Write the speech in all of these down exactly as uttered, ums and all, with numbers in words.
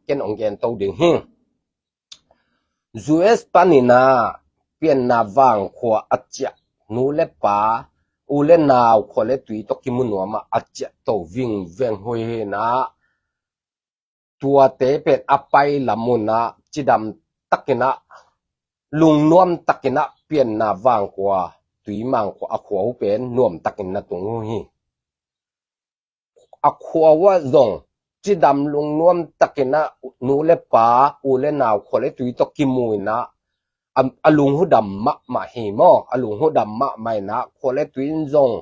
ken ong gen to ding hi. U S panin ah pianna vangkhua a ciah nu le pa, u le nau, khua le tui tawh kimu nuam ah a ciah to vingveng uh hi in ah, tuate pen a pai lam un ah cidam takin ah, lungnuam takin ah pianna vangkhua, tui mangkhua a khua uh pen nuam takin na tung uh hi. A khua uh ah zong cidam lungnuam takin ah nu le pa, u le nau, khua le tui tawh kimu in ah, a, a lung uh dam mahmah hi maw. A lung uh dam mahmah in ah khua le tui in zong,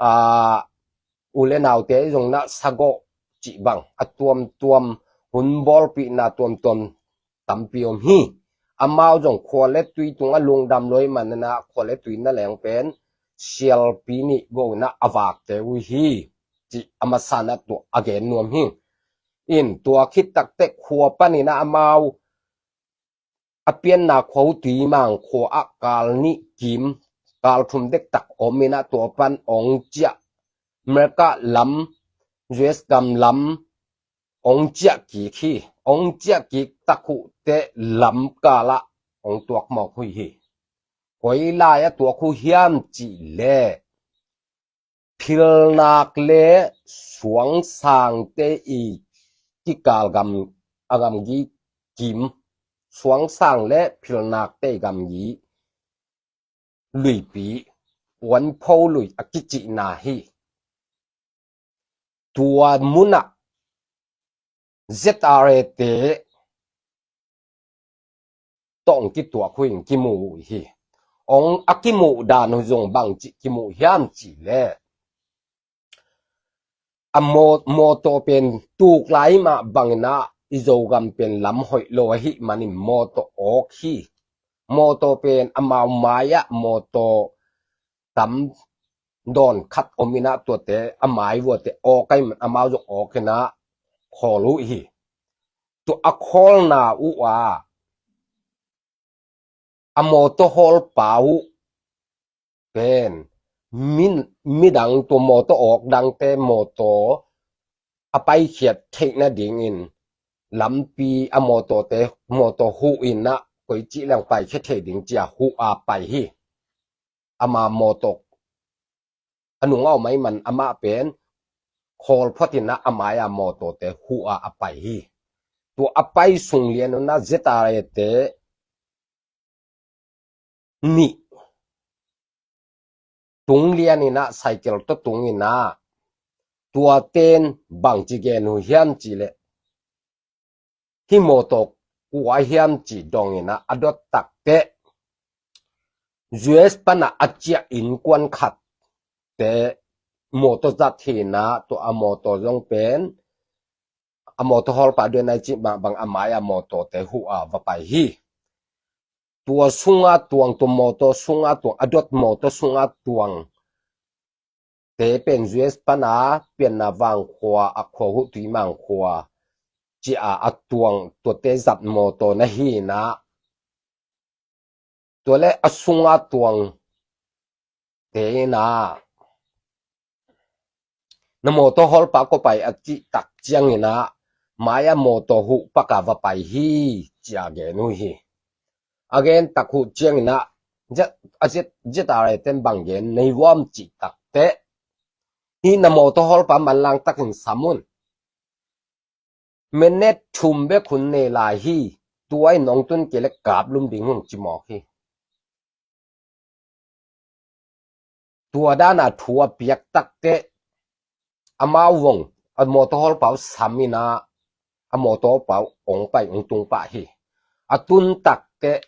a, u le naute zong na sagawh cih bang a tuamtuam, hun bawlpihna tuamtuam tampi om hi. Amau zong khua le tui tungah lungdam lua ahih manin ah khua le tui na leng pen sialpi nih go in ah a vakte uh hi, cih a masa in ah tua a gen nuam hi. In tua khit takteh khua panin ah amau a pianna khua uh tui mangkhua ah kal nih kim, kal thum dektak om in ah tua pan ong ciah, America lam, U S gam lam ong ciah kik hi. Ong ciah kik tak uh teh lam kal ah ong tuak mawk uh hi. Koi lai ah tuak uh hiam cih leh, philnak le suangsangte i kikal gam, a gamgi kim, suangsang le philnakte i gamgi luipi, Wanpho lui a kicihna hi. Tua mun ah Z R A te tawh ong kituak uh in kimu uh hi. Ong a kimuh dan uh zong bangci kimuh hiam cih leh, a maw-, mawtaw pen tuk lai mah bangin ah i Zogam pen lam hoih lo ahih manin mawtaw awk hi. Mawtaw pen amau mai ah mawtaw tam dawn khat om in ah tuate a mai vuate awk ahih man amau zong awk in ah khawl uh hi. Tua a khawlna uh ah a mawtaw hawlpa uh pen min, midang tua mawtaw awk dangte mawtaw a paikhiat theih nadingin lampi a mawtawte, mawtaw huh in ah koici leng paikhia thei ding ci a huh a pai hi. Ama mawtaw a nung a om ahih man amah pen khawl phot in ah a mai a mawtawte huh a a pai hi. Tua a pai sung lian un ah Z R A te nih tung lian in ah cycle tawh tung in ah, tuate'n bangci gen uh hiam cih leh, hih mawtaw kua hiam cih dong in ah a dot takteh, U S pan ah a ciah innkuan khat te mawtaw zat hi in ah, tua a mawtaw zong pen a mawtaw hawlpa deihna i cih mah bang a mai a mawtawte huh a va pai hi. Tua sung a tuang, tua mawtaw sung a tuang, a dot mawtaw sung a tuang te pen U S pan a pianna vangkhua, a khua uh tui mangkhua ci a a tuang, tuate zat mawtaw na hi in ah, tua le a sung a tuang te in ah, na mawtaw hawlpa kua pai a cih tak ciangin ah, mai a mawtaw huh pak a va pai hi ci a gen uh hi. A gen tak uh ciangin ah, Z-, a Z-, Z R A te'n bang gen nei uh hiam cih takteh, hih na mawtaw hawlpa manlang takin sam un. Minute thum bek hun nei lai hi. Tua in ong tun kei leh kap lum ding uh ci mawk hi. Tua dan a thu a piak takteh, amau vong a mawtaw hawlpa uh sam in ah, a mawtaw hawlpa uh ong pai ong tung pah hi. A tun takteh,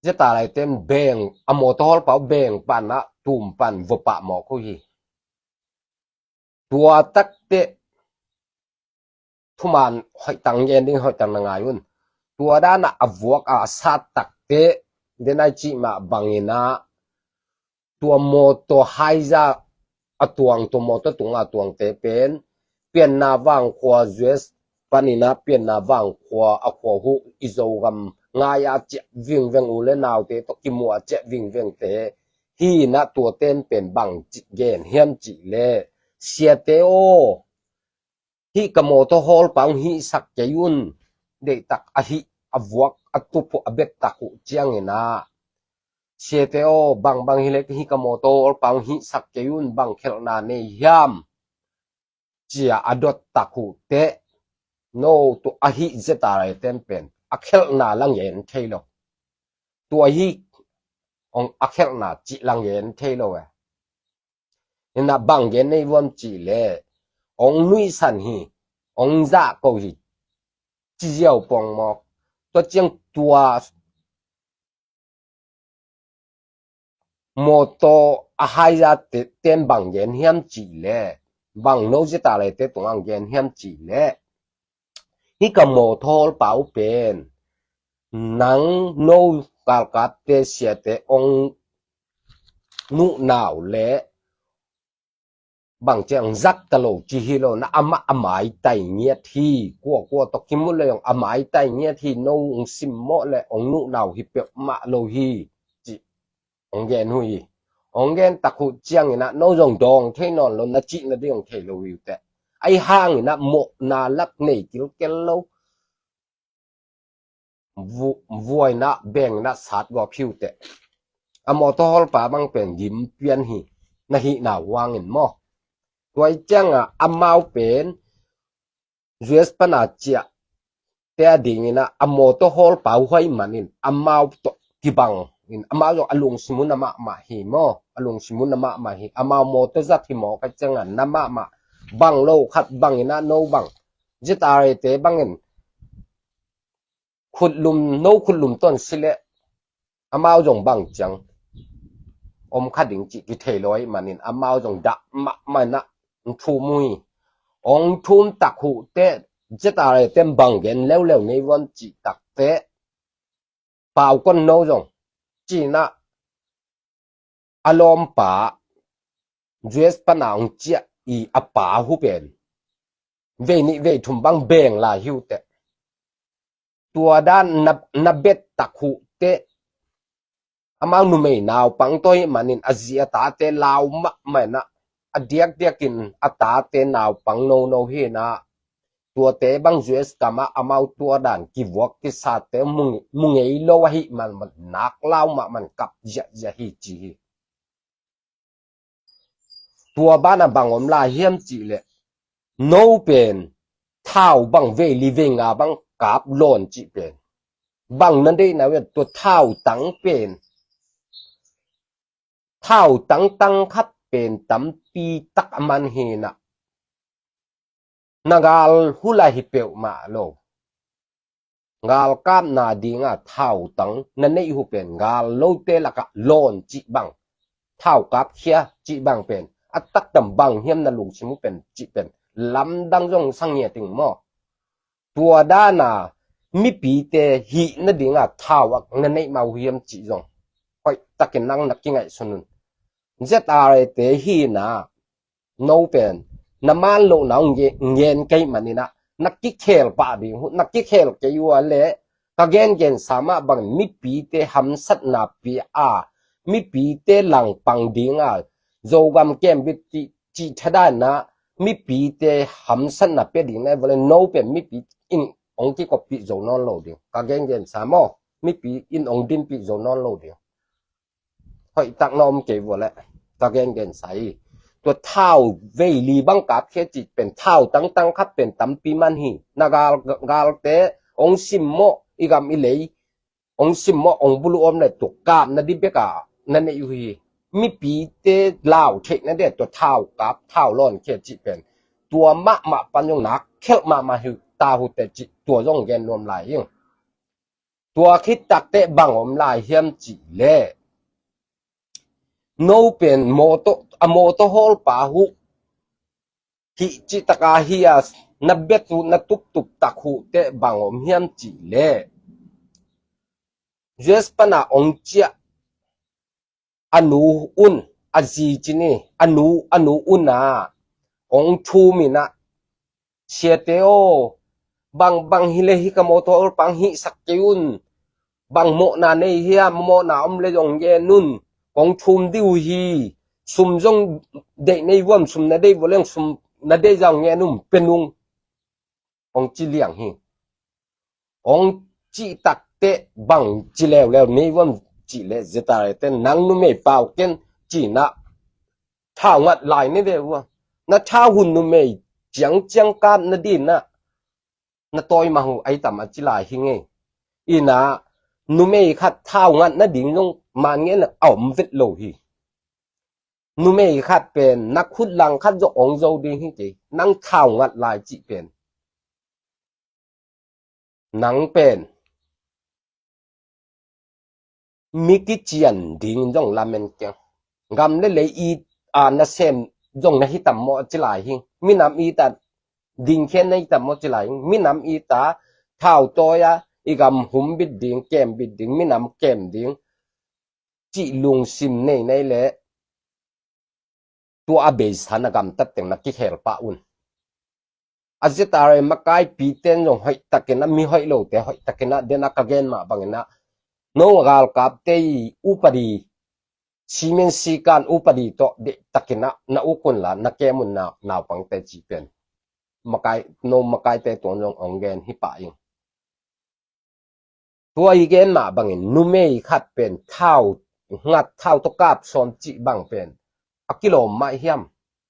Z R A te'n beng, a mawtaw hawlpa uh beng pan ah tum pan vua pah mawk uh hi. Tua takteh, thuman hoih tak gen ding, hoih tak na ngai un. Tua dan a a vuak a a sat takteh, deihna i cih mah bangin ah, tua mawtaw haiza a tuang, tua mawtaw tung a tuangte pen pianna vangkhua, U S panin ah pianna vangkhua, a khua uh i Zogam ngai a ciah vingveng, u le naute tawh kimu a ciah vingvengte hi in ah, tuate'n pen bangci gen hiam cih leh, siate aw, Hih ka mawtaw hawlpa hong hihsak kei un. Deihtak a hih a vuak a tup uh a bettak uh ciangin ah, siate aw, bangbang hileh hih ka mawtaw hawlpa hong hihsak kei un, bang khelhna nei hiam, ci-a a dottak uh teh, no, tua a hih Z R A ten pen a khelhna la ngen thei lo. Tua hih hong a khelhna cih la ngen thei lo e. Inah bang gen nei vuam cih leh, hong nuihsan hi, hong zahko hi, ci ziau pongmawk. Tua ciang tua mawtaw a haiza te, ten bang gen hiam cih leh, bang no Z R A te tungah gen hiam cih leh, hih ka mawtaw hawlpa uh pen nang no galkapte siate hong nuhna uh leh bang ciang zat ta lo ci hi lo, na amah a maitai ngiat hi. Kuakua tawh kimu le zong a maitai ngiat hi. No hong simmawh le hong nuhna uh hi peuhmah lo hi, cih hong gen uh hi. Hong gen tak uh ciangin ah no zong dawng thei nawn lo, na cihna ding hong thei lo hi uh teh. Ahi hangin ah mawhna lak nei kilkel lo, vu-, vuaina benginah satgawp hi uh teh. A mawtaw hawlpa bang pen gim pian hi, na hihna uh hangin maw. Tua ih ciangah amau pen U S pana ciahte a dinginah a mawtaw hawlpa uh hoih manin amau tawh kibangin amau zong a lungsim uh na mahmah hi maw. A lungsim uh na mahmah hi. Amau mawtaw zat hi mawk a ciangah na mahmah, bang lo khat banginah no bang, Z R A te bangin khutlum, no khutlum ton sileh amau zong bang ciang om kha ding cih kithei lo ahih manin amau zong dah mahmah inah hong thum uh hi. Hong thum tak uh teh Z R A ten bang gen leuleu nei vuam cih tak teh, pau kon no zong, ci-inah a lawmpa U S pana hong ciah ih a pa uh pen vei nih vei thum bang beng lai hi uh teh. Tua dan na, na bet tak uh teh, amau numei naupang tawh ahih manin a zi a tate lau mahmah inah, a diakdiakin a tate naupang nono hi inah, tuate bang U S gamah amau tua dan kivuak kisate mu, mu ngei lo ahih man, man nak lau mahmah in kap ziahziah hi ci hi. Tua banah bang om lai hiam cih leh, no pen thau bang vei li vei nga bang kap lawn cih pen bang na deihna uh hiam? Tua thau tang pen, thau tangtang khat pen tampi tak a man hi inah, na gal uh lah hi peuhmah lo. Galkapna dinga thau tang na neih uh pen gal lote lakah lawn cih bang, thau kapkhia cih bang pen a taktak bang hiam na lungsim uh pen cih pen lamdang zong sang hi a ting maw. Tua dana mipite hih nadinga thau a na neih mah uh hiam cih zong hoihtakin nang na kingaihsun un. Z R A te hi inah, no pen na man lohna hong nge-, ngen ka hih maninah na kikhel pah ding uh, na kikhel kei uh a leh ka gengensa mah bangin mipite hamsatna pia a, mipite langpang dinga Zogam kembit cih, cih thadanah mipite hamsatna pia ding na vawleh no pen mipi in hong kikoppih zo nawn lo ding. Ka gengensa maw, mipi in hong dinpih zo nawn lo ding. Hoihtak na om kei vua leh ka gengensa hi. Tua thau vei li bang kapkhia cih pen, thau tangtang khat pen tampi man hi. Na gal, galte hong simmawh, i gam i lei hong simmawh, hong buluh om le tua kapna ding beka na neih uh hi. Mipite lau theihna ding tua thau kap, thau lawnkhia cih pen tua mahmah pan zong nak khelh mahmah hi ta uh teh cih tua zong gen nuam lai ing. Tua khit takteh bang om lai hiam cih leh, no pen mawtaw, a mawtaw hawlpa uh hih cih taka hi a, na bet uh na tuptup tak uh teh bang om hiam cih leh, U S pana hong ciah a nu un, a zi ci ni, a nu, a nu un a hong thum inah, siate aw, bang, bang hileh hih ka mawtaw hawlpa hong hihsak kei un, bang mawhna nei hiam, mawhna om le zong ngen un, kong thum dih uh hi. Sum zong deih nei vuam, sum na deih vua leng sum na deih zong ngen un, pe nung. hong ci liang hi. Hong cih takteh bang ci leuleu nei vuam cih leh, ZRA te nang numei pau ken ci-in ah thau ngat lai ni ve ua. Na thau hun numei ciangciang kap nading ah na tawi mah uh ahi tam a ci lai hi ngei. Ina numei khat thau ngat nading zong man ngen a om vet lo hi. Numei khat pen na khut lang khat zong hong zo ding hi kei, nang thau ngat lai cih pen. Nang pen mi kician ding zong lamen keng. Gam le lei it a nasem zong na hi tam maw ci lai hi. Minam it a dingkhen na hi tam maw ci lai hi. Minam it a thau tawi a i gam hum bit ding, kem bit ding, minam kem ding cih lungsim nei nei leh tua a beisa na gamtat teng na kikhel pah un. A ZRA makaipite in zong hoih takin ah, mi hoih lote hoih takin ah, den a ka gen mah bangin ah, no galkapte i upadi, simen sikan upadi tawh deih takin ah na uk unla, na kem un, na naupangte cih pen makai, no makaite tuan zong hong gen hi pah ing. Tua i gen mah bangin numei khat pen thau ngat, thau tawh kap sawm cih bang pen a kilawm mah hiam?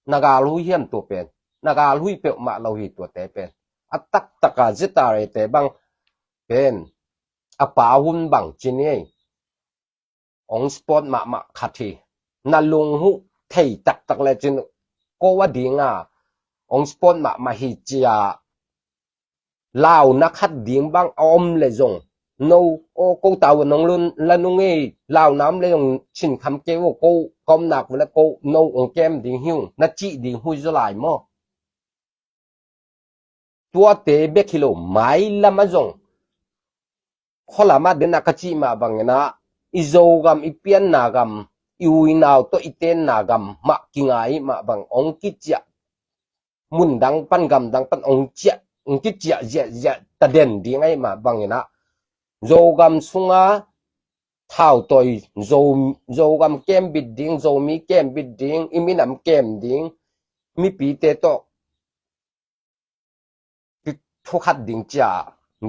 Na galhui hiam tua pen? Na galhui peuhmah lo hi tuate pen. A taktak a ZRA te bang pen a pau hun bang ci ni ei. Hong sport mahmah khat hi. Na lung huh thei taktak le cin ko a ding a hong sport mahmah hi ci a launa khat ding bang a om le zong, no, aw, ko tau a nong lun la nung ei, launa om le zong cin kham kei aw, ko ka om nak uh le ko no hong kem ding hi ung na cih ding hui zaw lai maw? Tuate bek hi lo, mailam ah zong, khualam ah den a ka cih mah bangin ah, i Zogam, i pianna gam, i uinau tawh i tenna gam mah kingai mah bang hong kiciah, mun dang pan, gam dang pan hong ciah, hong kiciah ziahziah ta den ding ahih mah bangin ah, Zogam sunga thau tawi, Zo, Zogam kem bit ding, Zomi kem bit ding, i minam kem ding, mipite tawh thu khat ding ci a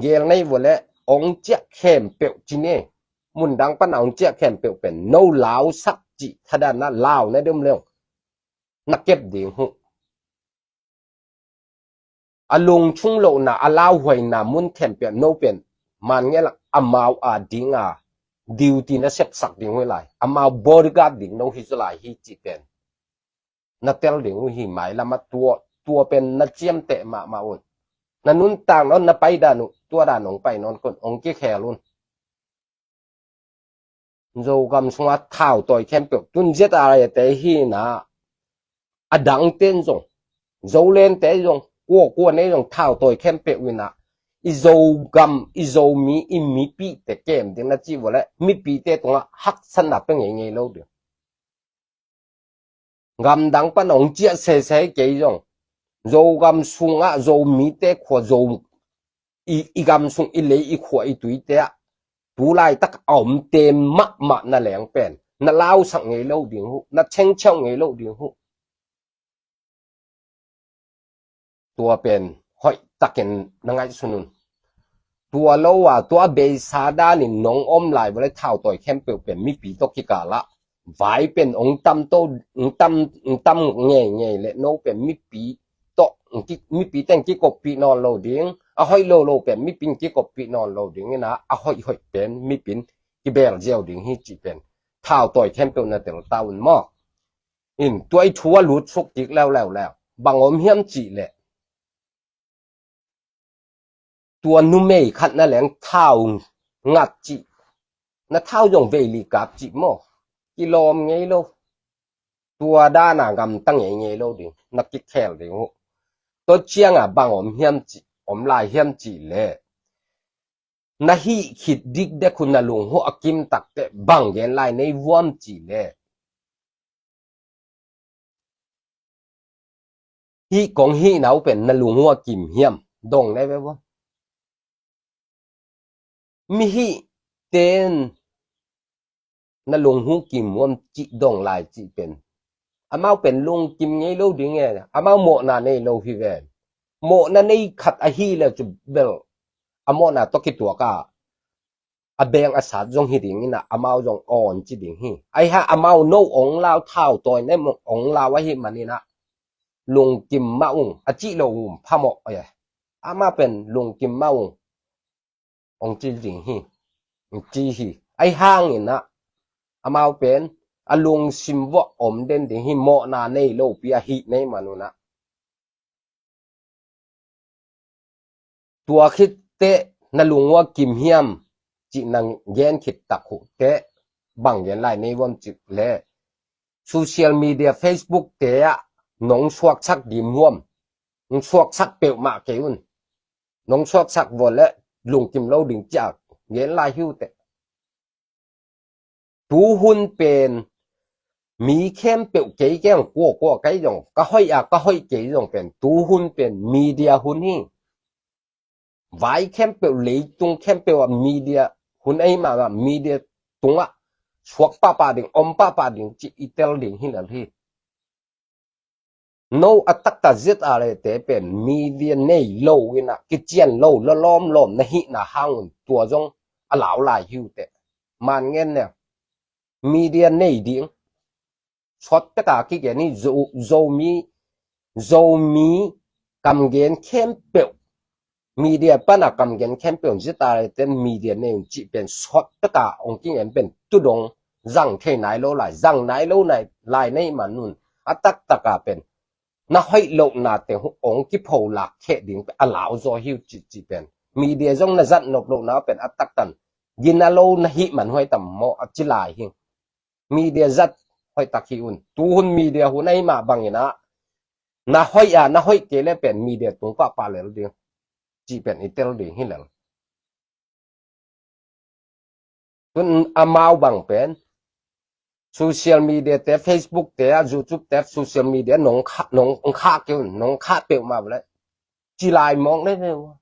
gel nei vua le, hong ciah khempeuh ci ni. Mun dang pan a hong ciah khempeuh pen no lausak cih thadan ah lau na dum le hong na kep ding huh. A lungchung lohna, a lauhuaina mun khempeuh no pen man ngelah amau a ding a duty na sepsak ding uh hi lai. Amau bodyguard ding no hi zaw lai hi cih pen na tel ding uh hi. Mailam ah tua, tua pen na ciamteh mahmah un. Na nuntak nawn, na pai dan uh tua dan hong pai nawn kei un, hong kikhel un. Zogam sunga thau tawi khempeuh, tun ZRA te hi na, a dangte in zong, Zolente zong, kuakua nei zong thau tawi khempeuh in ah, i Zogam, i Zomi, i mipite kem ding na cih vua le mipite tungah haksatna pia ngeingei lo ding. Gamdang pan hong ciah sese kei zong, Zogam sungah Zomite khua, Zo, i, i gam sung, i lei, i khua, i tuite ah tu laitak a omte mahmah na leng pen na lausak ngei lo ding huh, na chengcheuh ngei lo ding huh. Tua pen hoih takin na ngaihsun un. Tua lo a, tua beisa danin nong om lai vua le thau tawi khempeuh pen mipi tawh kikal ah vai pen hong tam to, hong tam, hong tam ngeingei le no pen mipi tawh, hong ki, mipi teng kikoppih nawn lo ding, a hoih lo lo pen mipin kikoppih nawn lo ding in ah, a hoihhoih pen mipin kibel ziau ding hi cih pen thau tawi khempeuh na tel ta un maw? In tua i thu a lutsuk kik leuleu leu. Bang om hiam cih leh, tua numei khat na leng thau ngat cih, na thau zong veili kap cih maw? Kilawm ngei lo. Tua dana gamta ngeingei lo ding, na kikhel ding uh. Tua cianga bang om hiam cih, om lai hiam cih leh, na hih khit dikdek uh na lung uh a kim takteh bang gen lai nei vuam cih leh, hih kong hihna uh pen na lung uh a kim hiam? Dong ne ve vua. Mi hihte in na lung uh kim vuam cih dong lai cih pen, amau pen lungkim ngei lo ding e, amau mawhna nei lo hi ven. Mawhna nei khat ahi le cu bel a mawhna tawh kituak a, a beng a sat zong hi ding in ah, amau zong awn ci ding hi. Ahi hang amau no ong lau, thau tawi nei ong lau ahih manin ah, lungkim mah ung, a cih lo um phamawh e. Amah pen lungkim mah ung, ong ci ding hi, ong ci hi. Ahi hangin ah, amau pen a lungsim vuah om den ding hi, mawhna nei lopi ahih nei man un ah. Tua khit teh na lung ua kim hiam cih na gen khit tak uh teh, bang gen lai nei vuam cih leh, social media, Facebook te ah nong suaksak dim vuam, nong suaksak peuhmah kei un. Nong suaksak vua leh lungkim lo ding ci-a gen lai hi uh teh. Tu hun pen mi khempeuh, kei keng kuakua kei zong, ka hoih a ka hoih kei zong pen, tu hun pen media hun hi. Vai khempeuh, leitung khempeuh ah media hun ahi mah, media tungah suak pahpah ding, om pahpah ding cih i tel ding hi lel hi. No a taktak Z R A te pen media nei lo in ah, kician lo, lawlawm lawm na hihna hang un tua zong a lau lai hi uh teh. Man ngen ne, media nei ding. Sawt pek a kigen hi. Zo, Zomi, Zomi kam gen khempeuh, media pan a kam gen khempeuh Z R A te media nei un cih pen sawt pek a ong kigen pen tu dong zang thei nai lo lai, zang nai lo nai lai nei man un, a taktak a pen na hoih lohna te uh ong kipho lak kheh ding pen a lau zaw hi uh cih, cih pen. Media zong na zat nop lohna pen a taktak gina lo na hih man huai tam maw a ci lai hi. Media zat hoih tak hi un. Tu hun media hun ahi mah bangin ah, na hoih a na hoih kei leh pen media tung pahpah lel ding cih pen i tel ding hi lel. Tun amau bang pen social media te, Facebook te, YouTube te, social media nong khah, nong, nong khah kei un, nong khah peuhmah leh ci lai mawk leh ve uh.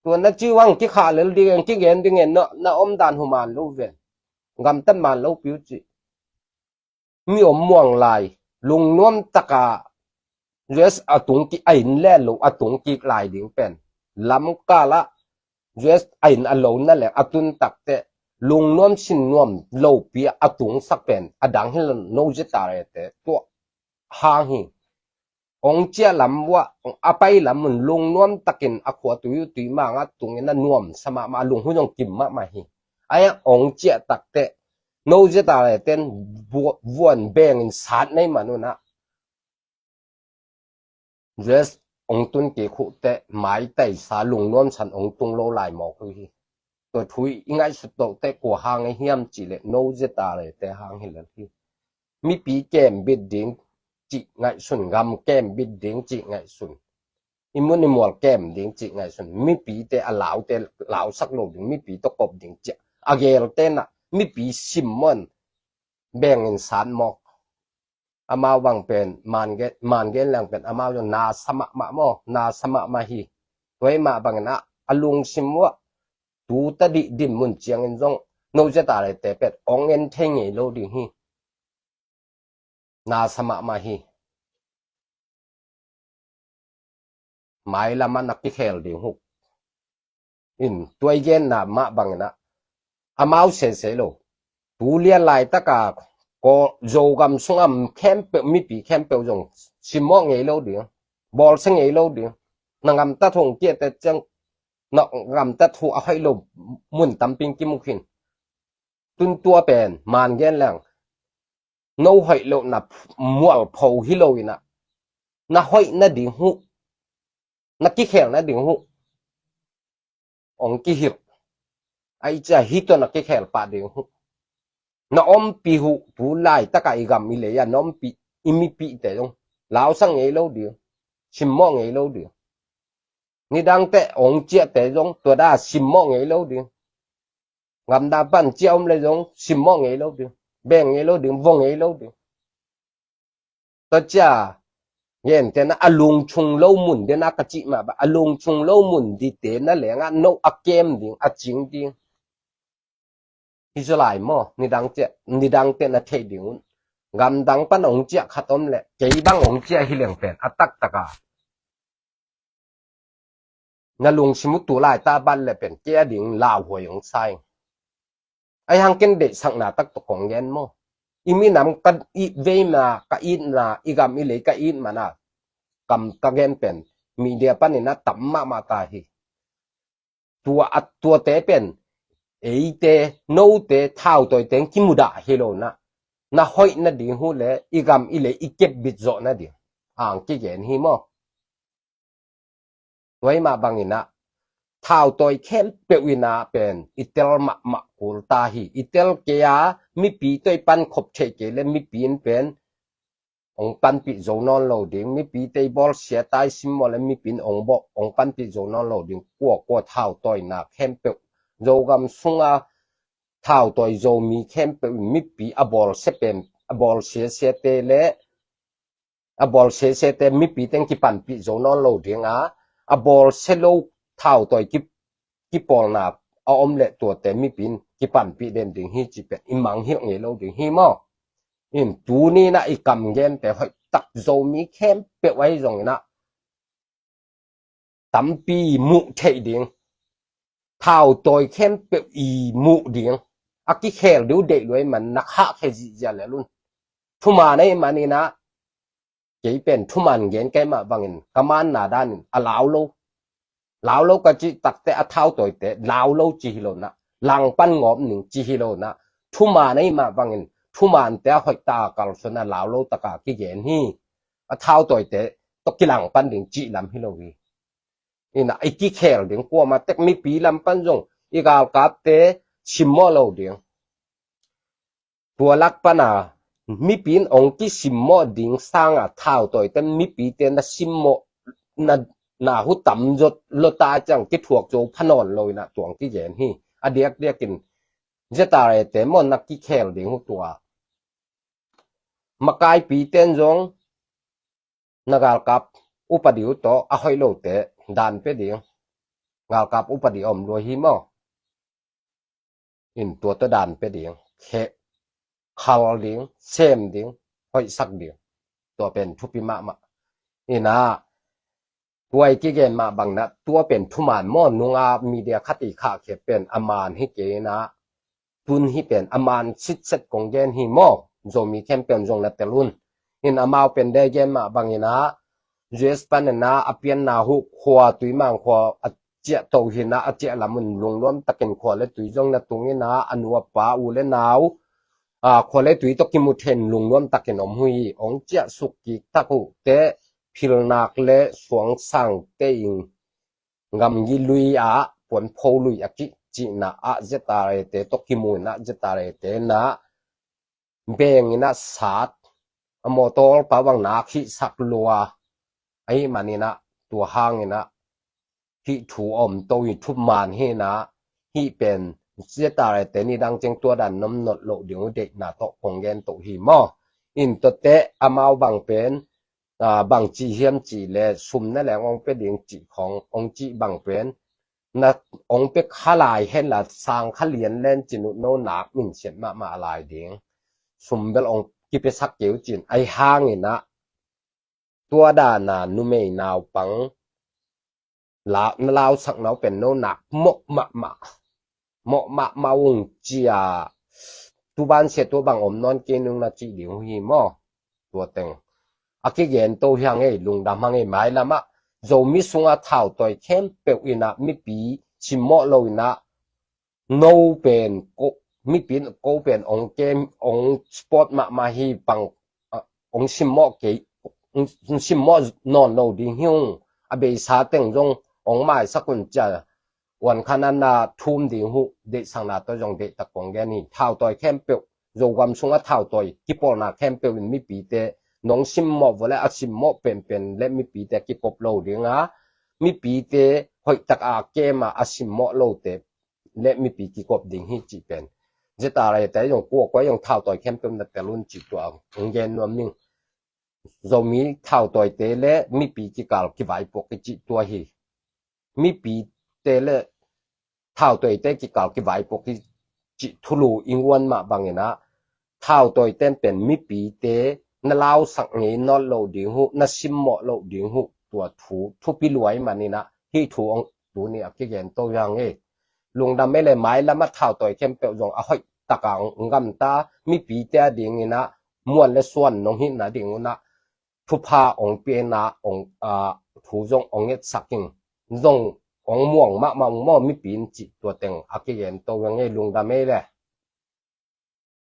Tua na ci uh hang kikhah lel ding en, kigen ding en, na, na om dan uh man lo ve. Gamtat man lo pi uh cih. Mi om muang lai, lungnuam tak a U S a tung kik, a inn le lo a tung kik lai ding pen, lamkal ah U S a inn a lo na leng a tun tak teh lungnuam sinnuam lopi a tungsak pen a dang hi lo, no Z R A te tua hang hi. Ong ciah lam uah a pai lam un lungnuam takin a khua tui uh tui mang a tungin a nuamsa mahmah, a lung hun zong kim mahmah hi. Ahi hang ong ciah tak teh no Z R A ten vu-, vuan beng in sat nei man un ah, U S ong tun kik uh teh maitaisa lungnuam san ong tung lo lai mawk uh hi. Tua thu i ngaihsut loh teh kua hang ahi hiam cih leh no Z R A te hang hi lel hi. Mipi kembit ding cih ngaihsun, gam kembit ding cih ngaihsun, i mun i mual kem ding cih ngaihsun, mipite a laute lausak lo ding, mipi tawh kop ding cih a gelte na, mipi simmawh in beng in sat mawk. Amau bang pen, man gen, man gen leng pen, amau zong nasa mahmah maw, nasa mahmah hi. Tua hi mah bangin ah, a lungsim uah, tu ta dih dim mun ciangin zong, no Z R A te pen ong en thei ngei lo ding hi. Nasa mahmah hi. Mailam ah na kikhel ding uh. In, tua i genna mah bangin ah, amau sese lo. Tu lian laitak a, ko Zogam sung a khempeuh, mipi khempeuh zong simmawh ngei lo ding, bawlsia ngei lo ding. Na gamtat uh hong kiat teh ciang, na gamtat uh a hoih lo mun tampi kimu khin. Tun tua pen, man gen leng, no hoih lohna mualpho hi lo in ah, na hoih nading uh, na kikhel nading uh ong kihilh. Ahi ciang hih tawh na kikhel pah ding uh. Na ompih uh, tu laitak a i gam i lei ah na ompih i mipite zong lausak ngei lo ding, simmawh ngei lo ding. Nidang teh ong ciahte zong tua dan a simmawh ngei lo ding. Gamdang pan ciah om le zong simmawh ngei lo ding, beng ngei lo ding, vua ngei lo ding. Tua ciang, gentehna a lungchung lo mun dena ka cih mah bang, a lungchung lo mun dite na leng ah no a kem ding, a cing ding. Hi zaw lai maw, nidang ciah, nidang teh na theih ding un. Gamdang pan ong ciah khat om leh, kei bang ong ciah hi leng pen, a taktak a, Na lungsim uh tu laita bat le pen kei a ding lauhuai hong sa ing. Ahi hang ken deihsakna tak tawh kong gen maw. I minam ka it veina, ka itna, i gam i lei ka it mana kam ka gen pen media panin a tam mahmah ta hi. Tua a tuate pen eite, note, thautawite kimudah hi lo na, na hoih nading uh le i gam i lei i kepbit zawh nading ang kigen hi maw. Tua hi mah bangin ah thautawi khempeuh in ah pen i tel mahmah kul ta hi. I tel kei a, mipi tawh i pan khop theih kei le mipi in pen hong panpih zo nawn lo ding. Mipite i bawlsia ta i simmawh le mipi in hong bawh, hong panpih zo nawn lo ding. Kuakua thautawina khempeuh, Zogam sunga thautawi Zomi khempeuh in mipi a bawlsia pen, a bawlsia siate le a bawlsia siate mipi teng kipanpih zo nawn lo ding a, a bawlsia lo thautawi ki, kipawlna a om le tuate mipi in kipanpih den ding hi cih pen i mangngilh ngei lo ding hi maw. In tuni in ah i kamgente hoih tak Zomi khempeuh ahi zongin ah tampi muh theih ding, thautawi khempeuh i muh ding, a kikhel ding uh deih lua ahih man na khahkhia zihziah lel un. Thuman ahih manin ah kei pen thuman gen kei mah bangin ka manna danin a lau lo. Lau lo ka cih takte a thautawite lau lo ci hi lo na, langpan ngawp ning ci hi lo na, thuman ahih mah bangin thumante a hoih taka kalsuan a lau lo taka kigen hi. A thautawite tawh kilangpan ding cih lam hi lo hi. In ah i kikhel ding, kuamah tek mipi lam pan zong i galkapte simmawh lo ding. Tua lak pana mipi in hong kisimmawh ding sanga thautawite mipite na simmawh na, na hu tam zot lota ciang kithuak zo pha nawn lo in ah tuang kigen hi. A diakdiakin Z R A te maw na kikhel ding uh tua. Makaipite in zong na galkap upadi uh tawh a hoih lote dan pia ding. Galkap upadi a om lua hi maw. In tua tawh dan pia ding. Khe, khal ding, sem ding, hoihsak ding. Tua pen thupi mahmah. In ah tua i kigen mah bangin ah tua pen thuman maw, nunga media khat i khahkhia pen a man hi kei in ah, tun hi pen a man sitset kong gen hi maw. Zomi khempeuh in zong na tel un. In amau pen dei gen mah bangin ah U S panin ah a pianna uh khua Tuimang khua a ciah to hi in ah, a ciah lam un lungnuam takin khua le tui zong na tung in ah, a nu a pa u le nau, a, khua le tui tawh kimu thei in lungnuam takin om uh hi. Hong ciah suk kik tak uh te philnak le suangsang te in gamgi lui ah puanpho lui a kicihna ah Z R A te tawh kimu in ah Z R A te in ah beng in ah sat, a mawtaw pa bang nak hihsak lua ahih manin ah tua hangin ah hih thu a om to hi. Thuman hi in ah hih pen Z R A te ni dang ciang tua dan na om nawn loh ding uh deihna tawh kong gen to hi maw. In tuate amau bang pen, a, bang ci hiam cih le sum na leng hong pia ding cih khong hong cih bang pen na hong pia kha lai hen la sang kha lian len cin uh no nak minsiat mahmah a lai ding. Sum bel hong kipiasak kei uh cin ahi hangin ah tua dana numei naupang la, na lausak nau pen no nak mawh mahmah, mawh mahmah ung cia. Tu ban sia tua bang om nawn kei nung na cih ding uh hi maw. Tua teng a kigen to hi hang ei, lungdam hang ei. Mailam ah Zomi sunga thautawi khempeuh in ah mipi simmawh lo in ah no pen ko, mipi in ko pen hong kem, hong support mahmah hi. Pang, ah, hong simmawh kei, hong simmawh nawn lo ding hi ung. A beisa teng zong hong maisak un cia. Uan khan an na thum ding uh deihsakna tawh zong deihtak kong gen hi. Thautawi khempeuh, Zogam sunga thautawi kipawlna khempeuh in mipite nong simmawh vua le a simmawh penpen le mipite kikop lo ding a, mipite hoih tak a kem a a simmawh lote le mipi kikop ding hi cih pen Z R A te zong kuakua zong thautawi khempeuh na tel un cih tua hong gen nuam ning. Zomi thautawite le mipi kikal kivaipuak i cih tua hi. Mipite le thautawite kikal kivaipuak i cih thulu i nguan mah bangin ah thautawite pen mipite na lausak ngei nawn lo ding uh, na simmawh lo ding uh, tua thu thupi lua ahih manin ah hih thu hong tuni a kigen to hi hang hi. Lungdam ei le, mailam a thautawi khempeuh zong a hoih taka hong gamta, mipite a dingin ah muan le suan nong hihna ding un ah thupha hong pia in ah, hong, ah, thu zong hong ngetsak in, zong hong muang mahmah ung maw mipi in cih tua teng a kigen to hi hang hi. Lungdam ei le.